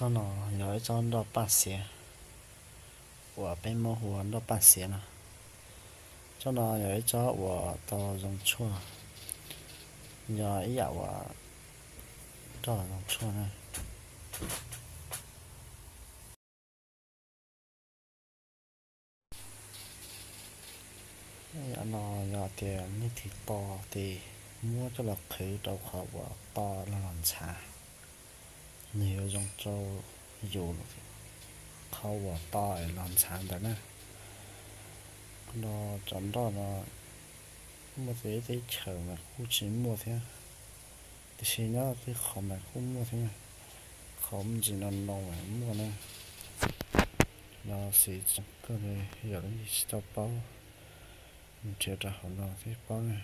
Tsob no yog ib tsob nroj paj xiav uas peb Hmoob hu ua nroj paj xiav no. Tsob no yog ib tsob uas tau zoo tshuaj, yog ib yam uas nroj zoo tshuaj na. Yam no yog tias leej twg to ces muab coj los qhwv rau qhov uas to los los ntshav, nws yuav zoo rau yus qhov uas to los ntshav ntawd na. Qhov no cov nroj no muaj txawv teb chaws mas kuj tsis muaj thiab, tiam sis nyob tej qhov mas kuj muaj thiab, qhov me ntsis no no mas muaj na. Los sis txog kawg li yog leej twg tsis tau paub, mus nrhiav rau hauv no thiaj paub na.